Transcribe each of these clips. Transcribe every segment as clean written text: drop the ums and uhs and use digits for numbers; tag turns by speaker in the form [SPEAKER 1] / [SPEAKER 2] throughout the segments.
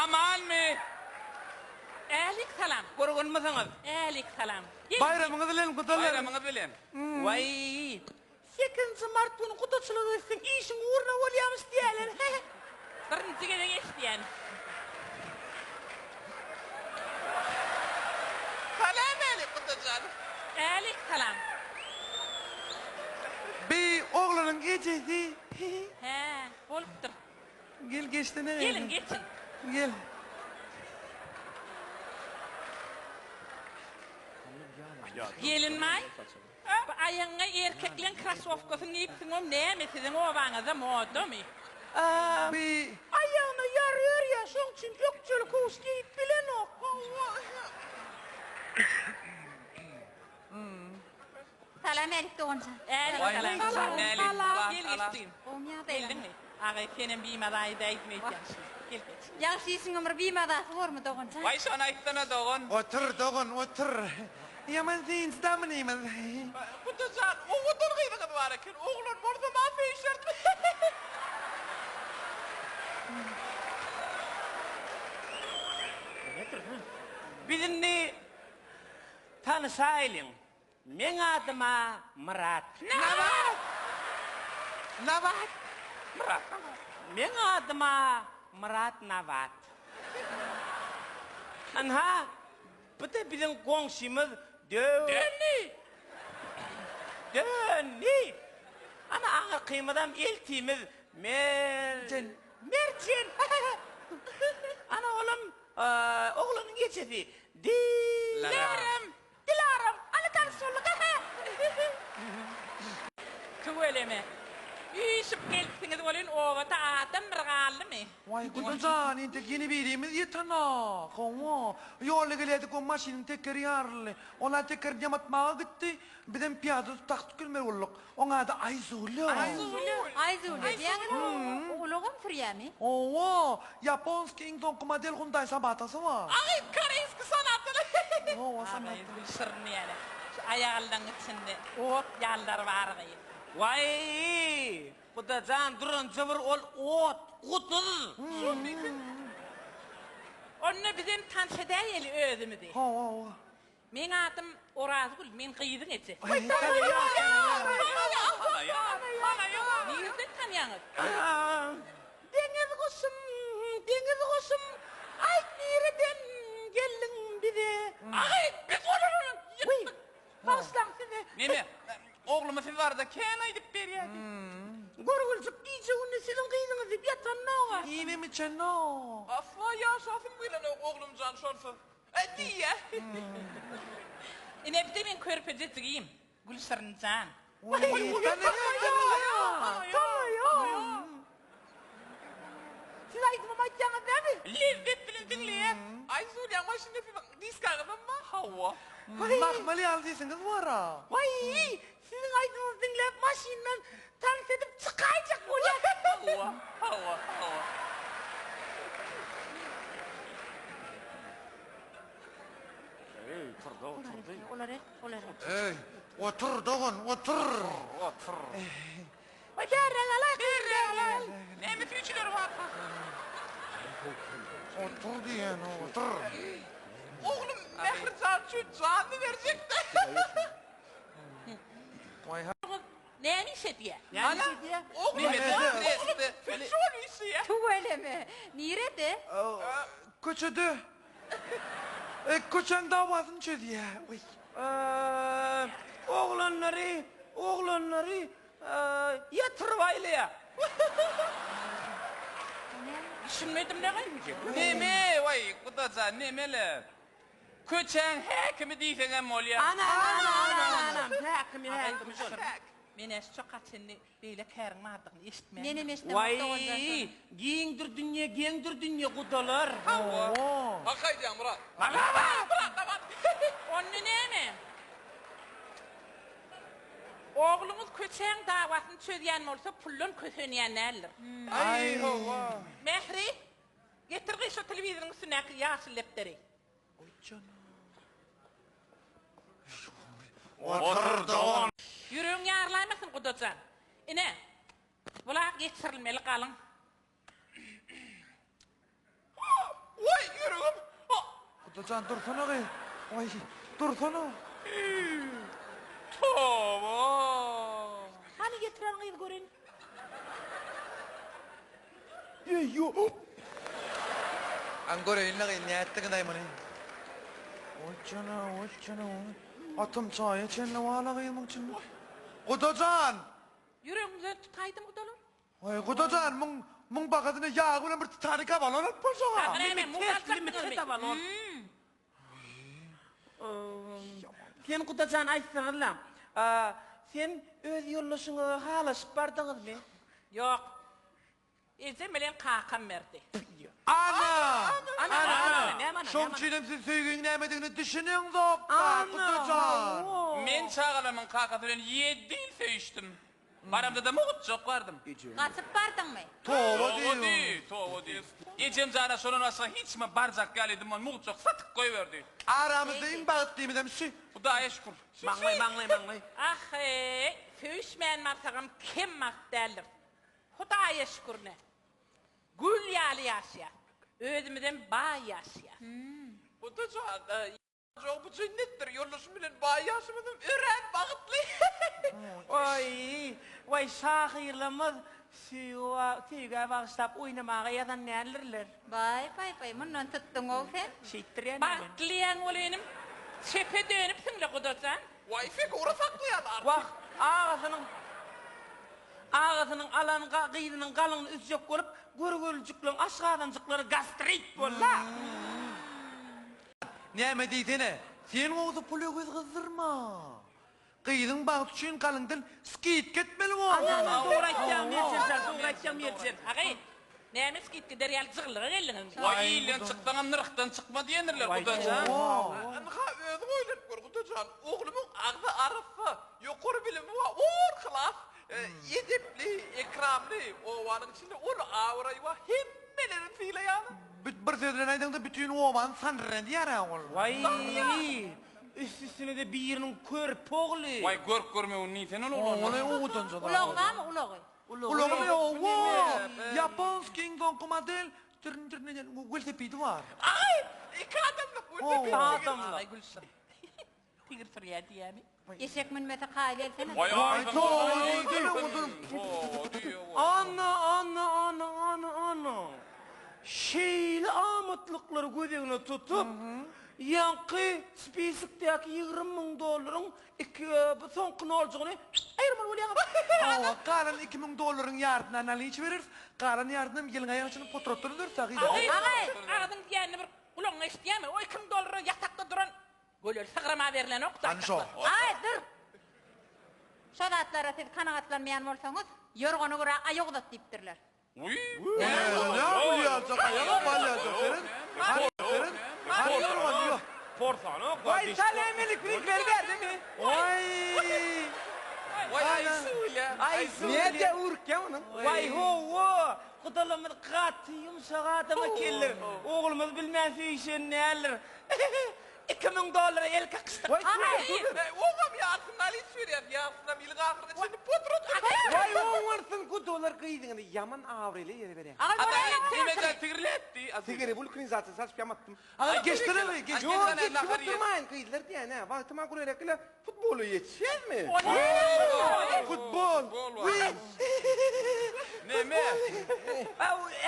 [SPEAKER 1] Amanmy?
[SPEAKER 2] Älik salam.
[SPEAKER 1] Gurgunmysyňyz?
[SPEAKER 2] Älik salam. Geliň.
[SPEAKER 3] Baýramyňyz bilen gudalar.
[SPEAKER 1] Baýramyňyz bilen.
[SPEAKER 2] Waý. Sekizinji mart güni gudaçylyk etseň işiň ugruna bolýamyş diýýäler. Birinji gezek eşidýän.
[SPEAKER 4] Salam älik gudajan.
[SPEAKER 2] Älik salam.
[SPEAKER 3] Bi oglanyň ejesi.
[SPEAKER 2] Hä, bolupdyr.
[SPEAKER 3] Gel geçsene.
[SPEAKER 2] Geliň geçiň.
[SPEAKER 3] Gel.
[SPEAKER 2] Gelinmaý, bu aýagyňa erkekleň krasowkasyny geýipsiň, o näme siziň obaňyzda modamy?
[SPEAKER 3] Bi.
[SPEAKER 4] Aýagyna ýara örýär, şoň üçin ökjeli köwüş geýip bilenok.
[SPEAKER 5] Salam Älik doganjan.
[SPEAKER 2] Älik salam.
[SPEAKER 1] Salam. Älik salam.
[SPEAKER 2] Gel geç jigim.
[SPEAKER 5] Gowmy ýagdaýlaryň?
[SPEAKER 2] Geldiňmi? Agay senem bimaza edäýdim öýdýän şuny. Gel geç.
[SPEAKER 5] Ýagşy işiň ömür bimazasy bormy doganjan?
[SPEAKER 1] Waý şony aýtsana dogan.
[SPEAKER 3] Otur dogan otur. Ýaman synçdamynymyz.
[SPEAKER 4] Gudajan owadan gyzyňyz bar eken oglan bolsa ma söýüşerdim.
[SPEAKER 6] Biz indi tanyşaýlyň. Meň adyma Myrat.
[SPEAKER 3] Nabat! Nabat!
[SPEAKER 6] Myrat Nabat. Meň adyma Myrat Nabat. Ynha, bu-da biziň goňşymyz Dö.
[SPEAKER 2] Dönni!
[SPEAKER 6] Dönni! Ana, aňyrkymyzam eltimiz Mer.
[SPEAKER 3] Jen.
[SPEAKER 6] Merjen! Ana, olam oglanyň ejesi Di.
[SPEAKER 2] Laram! Dilaram, aly tanyş bolduk aha! Tüweleme. Üýşüp gelipsiňiz welin obada adam bir galdymy?
[SPEAKER 3] Waý guda jan entek ýene birimiz ýetenok. Hawa, ýolda gelýärdik o maşynyň tekeri ýaryldy. Ol-a tekerini ýamatmaga gitdi, bizem pyýada taksy gelmeli bolduk. Oň ady Aýzule.
[SPEAKER 5] Aýzule. Aýzule diýýäňizmi? Ulagam sürýämi?
[SPEAKER 3] Hawa, ýaponskiý iň soňky model Hyundai Sonatasy bar.
[SPEAKER 4] Aý, koreýski Sonata.
[SPEAKER 3] Hawa, Sonata.
[SPEAKER 2] Aý, şirin ýaly. Şu aýallaň içinde ot ýalylar bar gyz.
[SPEAKER 6] Waý, Gudajan duranja bir ol ot, guduz.
[SPEAKER 2] Onda bizem tanyş edäýeli özümizi.
[SPEAKER 3] Hawa, hawa.
[SPEAKER 2] Meň adym Orazgül, men gyzyň ejesi. Nirden tanýaňyz?
[SPEAKER 6] Deňiz guşum, deňiz guşum, aýt nireden geldiň bize?
[SPEAKER 4] Aý, biz olary ýykdyk.
[SPEAKER 6] Bagyşlaň size.
[SPEAKER 1] Neme, oglumy siz barada kän aýdyp berýärdi.
[SPEAKER 6] Görgüljik gije-gündiz siziň gyzyňyz diýip ýatanok-a.
[SPEAKER 3] Iýibem içenok.
[SPEAKER 4] Asla ýaşasym gelenok oglumjan şonsuz. Diýýä.
[SPEAKER 2] Ine bir-de meň körpeje jigim, Gülşirin jan.
[SPEAKER 6] Siz aýdymam aýtýaňyz dämi?
[SPEAKER 2] Lezzet bilen diňleýäs.
[SPEAKER 4] Aý Zulýa maşynda siziň diskaňyzam bar.
[SPEAKER 1] Hawa.
[SPEAKER 3] Mahmal ýaly sesiňiz bar-a.
[SPEAKER 6] Waý, siziň aýdymyňyzy diňläp maşyndan tans edip çykaýjak bolýas.
[SPEAKER 1] Hawa, hawa, hawa. Eý, turdy, oturdy.
[SPEAKER 5] Olar et, olar et.
[SPEAKER 3] Eý, otur dogan, otur.
[SPEAKER 1] Otur.
[SPEAKER 6] Waý, bärräk alaý, bärräk alaý.
[SPEAKER 4] Näme süýjüleri barka?
[SPEAKER 3] Otur diýen, otur.
[SPEAKER 4] Oglum Mährijan üçin janyny berjekdi.
[SPEAKER 3] Waý, ha.
[SPEAKER 2] Näme iş edýä?
[SPEAKER 1] Näme iş edýä?
[SPEAKER 4] Oglum şol işleýä.
[SPEAKER 5] Tüweleme. Nirede?
[SPEAKER 3] Köçede. Köçäň dawasyny çözýä. Waý.
[SPEAKER 6] Oglanlary, oglanlary ýatyryp aýlaýa.
[SPEAKER 2] Düşünmedim näme?
[SPEAKER 1] Neme, waý, gudajan, nemele? Köçäň häkimi diýseňem bolýar.
[SPEAKER 6] Ana, ana, ana, ana, häkimi, häkimi şol.
[SPEAKER 2] Men-ä şu çaka çenli beýle käriň bardygyny eşitmändim.
[SPEAKER 5] Menem eşidemok doganjan şony.
[SPEAKER 6] Waý, giňdir dünýe, geňdir dünýe, gudalar.
[SPEAKER 4] Hawa. Hak aýdýaň Myrat. Myrat Nabat.
[SPEAKER 2] Onda näme? Ogluňyz köçäň dawasyny çözýän bolsa puldan kösenýän däldir.
[SPEAKER 3] Aý, hawa.
[SPEAKER 2] Mähri, Getir gyz şo telewizoryň üstündäki ýaşyl depderi.
[SPEAKER 3] Otur dogan.
[SPEAKER 2] Ýüregiň ýarylaýmasyn gudajan. Ine, bula geçirilmeli galyň.
[SPEAKER 3] Gudajan dursana gyz. Waý, dursana.
[SPEAKER 1] Toba!
[SPEAKER 6] Hany getiren gyz göreýin.
[SPEAKER 3] Eýýo. An göreýin-le gyz, nätdiňiz-aý muny? Oý jana, oý jana, oý. Atam çaýa çenli bar-la gyz muň içinde. Gudajan!
[SPEAKER 2] Ýüregiňden tutaýdym gudalar.
[SPEAKER 3] Waý, Gudajan, muň, muň bagasyna ýagy bilen bir Titanik abalon alyp boljaga.
[SPEAKER 2] Näme, muň
[SPEAKER 6] Limited abalon. Sen Gudajan aýtsaňyzla, sen öz ýoldaşyňa halaşyp bardyňyzmy?
[SPEAKER 2] Ýok. Ejem bilen kakam berdi.
[SPEAKER 3] Ana!
[SPEAKER 2] Ana,
[SPEAKER 3] Ana,
[SPEAKER 2] ana, näme ana,
[SPEAKER 3] Şoň
[SPEAKER 2] näme
[SPEAKER 3] üçinem siz söýgiň nämedigini düşüneňzok-da, Gudajan.
[SPEAKER 1] Men çagalarymyň kakasy bilen ýedi ýyl söýüşdim. Baramda-da mugtjak bardym.
[SPEAKER 5] Gaçyp bardyňmy?
[SPEAKER 3] Toba
[SPEAKER 1] Toba
[SPEAKER 3] diýiň.
[SPEAKER 1] diý, toba diý. Ejem jana şondan başga hiç kime barjak ýaly edip ony mugtjak satyp goýberdi.
[SPEAKER 3] Aramyzda iň bagtlymyzam şü.
[SPEAKER 1] Hudaýa şükür.
[SPEAKER 6] Maňlaý, maňlaý, maňlaý.
[SPEAKER 2] Ah-eý, söýüşmän barsagam kem bagt däldir. Hudaýa şükür ne. Gül ýaly ýaşaýas. Özümizem baý ýaşaýas.
[SPEAKER 4] Gudajan, Ýok bu jennetdir, ýoldaşym bilen baý ýaşamasam örän bagtly.
[SPEAKER 6] Oý, waý şahyrlarymyz söýgä bagyşlap oýnamaga ýazan däldirler.
[SPEAKER 5] Baý, baý, baý, mundan tutduň-ow sen.
[SPEAKER 6] Şeýtdirýän men.
[SPEAKER 2] Bagtlyýaň welinim, çepe dönüpsiň-le gudajan.
[SPEAKER 4] Waý figura saklaýan artyk.
[SPEAKER 6] Wah, agasynyň agasynyň alan gyzynyň galyňyny üzjek bolup, görgülijikleň aşgazanjyklary gastrit boldy-a.
[SPEAKER 3] Näme diýsene, sen gowusy pula göz gyzdyrma. Gyzyň bagty üçin galyňdan skidka etmeli bor.
[SPEAKER 6] Ana, ana, dogry aýtýaň, Merjen jan, dogry aýtýaň, Merjen.
[SPEAKER 2] Agay, näme skidka eder ýaly jygyllyga geldiňizmi?
[SPEAKER 1] Waý, ilden çyksaňam nyrhdan çykma diýendirler, gudajan.
[SPEAKER 4] Ynha, özüň oýlanyp gör, gudajan, oglumyň agzy arassa, ýokary bilimi bar, or klas, edepli, ekramly, obanyň içinde uly abraýy bar, hemmeleri sylaýar.
[SPEAKER 3] Bir söz bilen aýdaňda bütin obany sandyran diýýär-ä ol.
[SPEAKER 6] Waý, üst-üstüne-de biriniň körpe ogly.
[SPEAKER 1] Waý, görk görmegini diýsene ol oglanyň.
[SPEAKER 3] Ol owadanjada.
[SPEAKER 5] Ulagy barmy, ulagy?
[SPEAKER 3] Ulagy ýok. Ýaponskiň soňky model tirin-tirin edýän welosipedi bar.
[SPEAKER 4] Aý, iki adamlyk welosiped.
[SPEAKER 6] Adamlyk.
[SPEAKER 2] Tigir sürýär diýýämi?
[SPEAKER 5] Eşek münmese kaýyl gelsene.
[SPEAKER 1] Waý,
[SPEAKER 6] Ana, ana, ana, ana, ana. Şeýle amatlyklary göz öňüne tutup, ýaňky spiskdäki 20 müň dollaryň iki bu soňky noljygyny aýyrmaly bolýaňyz.
[SPEAKER 3] Hawa, galan 2000 dollaryň ýarysyny naliç bereris, galan ýarysyny hem ýylyň aýagyna çenli potratdan öderis, a gyz.
[SPEAKER 2] Agay, agzyň diýenini bir gulagyňa eşitýämi? O 2000 dollara ýatakda duran Göleli sygrama berlenok
[SPEAKER 3] Hany şo.
[SPEAKER 5] Aý, dur! Şo zatlara siz kanagatlanmaýan bolsaňyz, ýorgana görä aýak uzat diýipdirler.
[SPEAKER 1] Wiý.
[SPEAKER 3] Näme bolýarjak aýagam bolýarjak seret. Hany seret. Hany ýorgan ýok.
[SPEAKER 6] Porsanok.
[SPEAKER 1] Waý salam elektrik berdimi?
[SPEAKER 3] Waý.
[SPEAKER 4] Waý Aýsule.
[SPEAKER 6] Aýsule.
[SPEAKER 1] Näde urkýa onuň?
[SPEAKER 6] Waý hawa, gudalarymyz gaty ýumşak adam ekenler. Oglumyz bilmän söýüşen däldir. 2000 dollara el kakyşdyk.
[SPEAKER 1] Waý
[SPEAKER 4] Oňam ýarsyny naliç berýär, ýarysynam ýylyň ahyryna çenli potrat.
[SPEAKER 1] Waý oňarsyn gudalar gyzyňyzy ýaman abraýly ýere berýär.
[SPEAKER 2] Agay,
[SPEAKER 1] Agay,
[SPEAKER 2] bolýa.
[SPEAKER 1] Diýmeden tigirletdi. Tigiri wulkanizasiýa saçyp ýamatdym.
[SPEAKER 3] Agay geçsene be, geç.
[SPEAKER 1] Ýok, geçip oturmaýyn gyzlar diýýän hä. Wagtyma gurelek ile futbola ýetişýäzmi?
[SPEAKER 3] Futbol. Wiý.
[SPEAKER 1] Neme?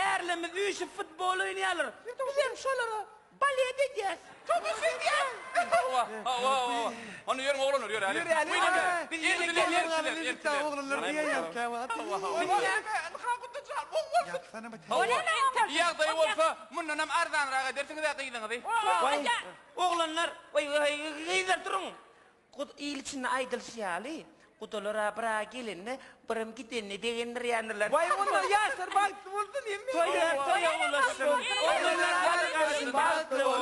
[SPEAKER 6] Ärlerimiz üýşüp futbol oýnaýarlar. Bizem şolara Balet edýäs.
[SPEAKER 4] Tomus edýäs.
[SPEAKER 1] Hawa, hawa, hawa. Onda ýörüň oglanlar, ýör häli.
[SPEAKER 6] Ýör häli.
[SPEAKER 1] Biz ýene
[SPEAKER 3] Birlikde oglanlar diýýär käwagt.
[SPEAKER 4] Ynha gudajan, oň bolsun.
[SPEAKER 3] Ýaksana bir.
[SPEAKER 1] Ýagdaýy bolsa, mundanam arzanrak edersiňiz-ä gyzyňyzy.
[SPEAKER 6] Waý, oglanlar, waý, waý, gyzlar duruň. Gud il içinde aýdylyşy ýaly, gudalar-a bir-ä gelende, birem gidenine begendirýändirler.
[SPEAKER 1] Waý, onda ýaşlar bagtly bolsun, hemme.
[SPEAKER 6] Toýlar toýa ulaşsyn. Oglanlar bagtly bolsun.